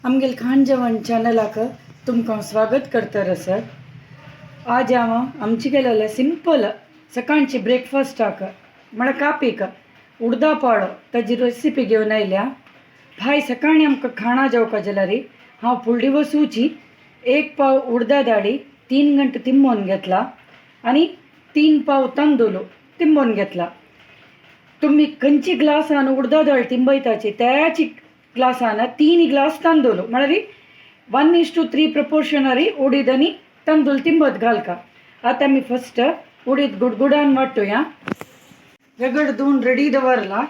आमगेल खाण जेवण चॅनलाक तुमकां स्वागत करता सर। आज हांव आमचे गेलेले सिंपल सकाळची ब्रेकफास्टाक म्हळ्यार कापीक उडदा पाळो ताजी रेसिपी घेवन आयल्या। भाय सकाळी आमकां खाणां जेवपा जाल्यार हांव फुडली वसूची 1 पाव उडदा दाळी 3 घंटे तिंबोवन घेतला आनी 3 पाव तांदूळ तिंबोवन घेतला। तुमी खंयची ग्लासान उडदा दाळ तिंबयताची त्याची ग्लासान 3 ग्लास तांदूळ म्हळ्यार 1:3 प्रपोर्शनरी उडीद आनी तांदूळ तिंबत घालका। आतां आमी फस्ट उडीद गुडगुडान वांटूया। रगड धुवन रेडी दवरला।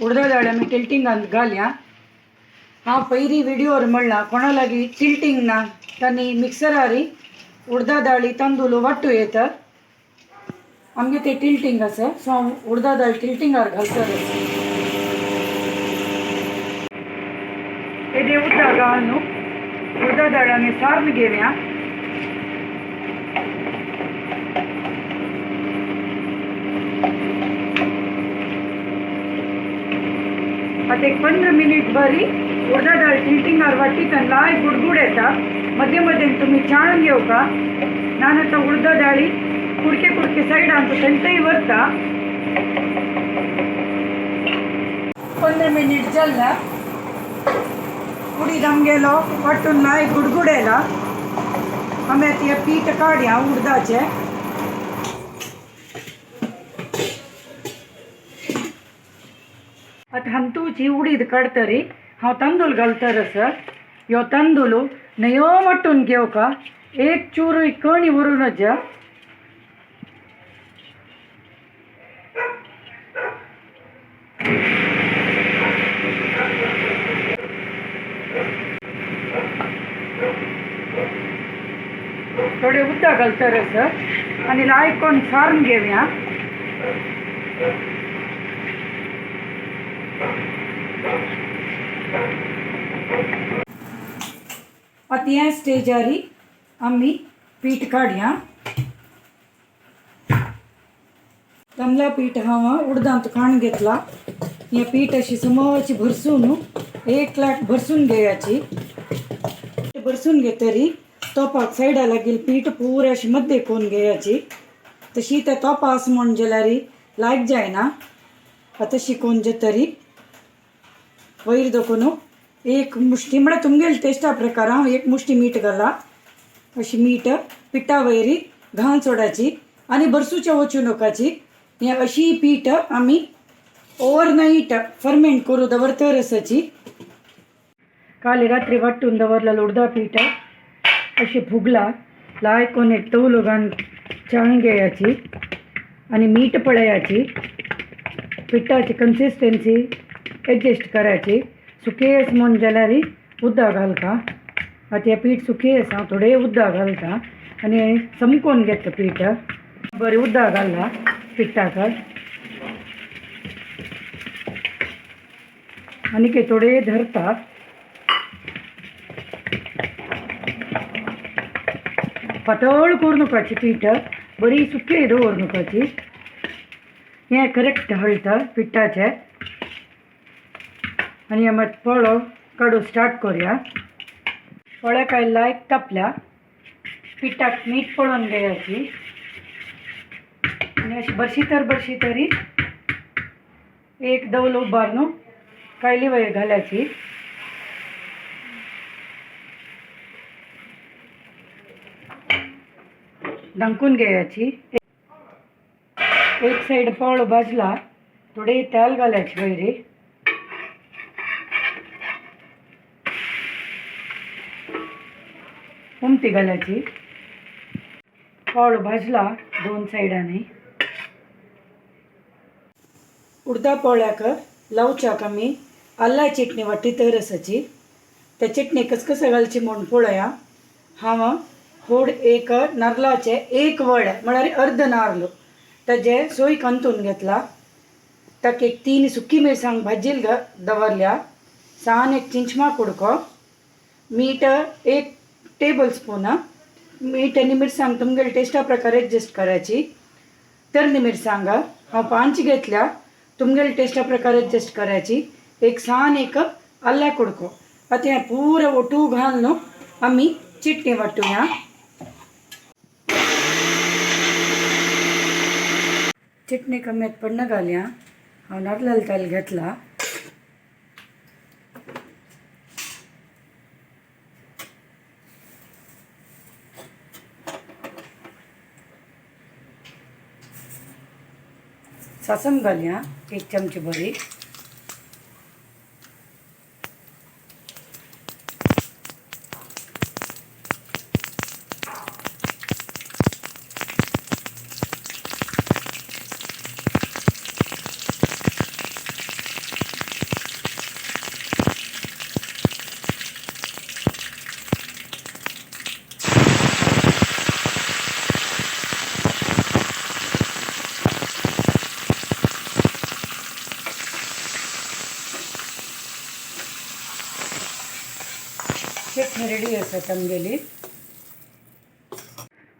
उडदा दाळ आमी टिल्टिंगान घालया। हांव पयली व्हिडियोर म्हणला कोणा लागीं टिल्टींग ना तांणी मिक्सरारी उडदा दाळी तांदूळ वांटू येता। आमगे ते टिल्टींग आसा सो हांव उडदा दाळ टिल्टिंगार घालता। येदे उदक घालून उडदा दाळ आमी सारून घेवया। आतां एक 15 मिनीट बरी उडदा दाळ टिल्टिंगार वाटीत लाय गुडगुड येता। मदें मदें तुमी चाळून घेवका ना आतां उडदा दाळी कुडके कुडके सायडान थंयय व्हरता। 15 मिनीट जाल्ला उडीद आमगेलो वांटून लाय गुडगुड येला। आमी आतां हें पीठ काडया उडदाचें। आतां हातूंची उडीद काडटरी हांव तांदूळ घालतर आसा। ह्यो तांदूळ न्हयो वांटून घेवका, एक चूरूय कणी व्हरूं नजा। थोडे उदक घालतर आसा आनी लायकोन सारून घेवया। आतां ह्या स्टेजार आमी पीठ काडया। तांदळा पीठ हांव उडदांत काण घेतला। हें पीठ अशी समोवची भरसून 1 लाख भरसून घेयाची। भरसून घेतरी तोपाक सायडा लागीं पीठ पुरें अशें मद्दे कोन्न घेयाची। तशी ते तोपा आसा म्हूण जाल्यार लायक जायना। आतां तशी कोन्न जातरी वयर दखून 1 मुश्टी म्हळ्यार तुमगेले टेस्टा प्रकार हांव 1 मुश्टी मीठ घाला। अशी मीठ पिठा वयर घालून सोडाची आनी भरसूचे वचूं नकाची। हें अशी पीठ आमी ओवरनायट फर्मेंट करूं दवरतर आसाची। काल रात्री वांटून दवरलेलो उडदा पीठ अशें फुगला। लायकोन एक तवलो घालून चाळून घेयाची आनी मीठ पळयाची। पिठाची कन्सिस्टन्सी एडजस्ट करायची। सुकें आसा म्हूण जाल्यार उदक घालता। आतां हें पीठ सुकें आसा हांव थोडें उदक घालता आनी चमकोवन घेता पीठ। बरें उदक घालला पिठाक आनीक थोडें धरता। पातळ करूं नकाची पीठ, बरी सुकें दवर नकाची। हें करेक्ट हळता पिठाचें। आनी हें मात पोळो काडूं स्टार्ट करुया। पोळ्या काय लायक तापल्या। पिठाक मीठ पळोवन घेयाची आनी अशी बरशी बरशी तरी 1 दवलो उबारून कायली वयर घालायची। धांकून घेयाची। एक सायड पोळो भाजला थोडे तेल घालायचे वयर। उमटी घालायची। पोळो भाजला 2 सायडांनी। उडदा पोळ्याक लावच्याक आमी आल्ला चटणी वाटी तर आसाची। त्या चटणी कसकस घालची म्हूण पळया। हांव होड 1 नारलाचें 1 वड म्हळ्यार अर्द नारल ताजें सोय कांतून घेतला। ताका एक 3 सुकी मिरसांग भाजील दवरल्या। सान 1 चिंचमा कुडको, मीठ 1 टेबल स्पून। मीठ आनी मिरसांग तुमगेले टेस्टा प्रकार एडजस्ट करायची। तरणी मिरसांग हांव 5 घेतल्या, तुमगेले टेस्टा प्रकार एडजस्ट करायची। एक सान 1 आल्या कुडको। आतां हें पुरो ओटू घालून आमी चिटणी वांटुया. चिटणी कमीत पडणं घालया. हांव नारयल तेल घेतला. सासम घालया 1 चमचे बरी. चटणी रेडी आसा आमगेली.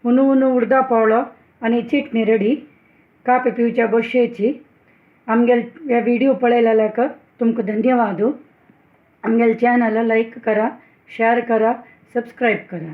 हुनू हुनू उडदा पावळो आनी चटणी रेडी. कापी पिवच्या बशयेची. आमगेल हे व्हिडिओ पळयलेल्याक तुमकां धन्यवाद. आमगेले चॅनल लायक करा, शेअर करा, सबस्क्रायब करा.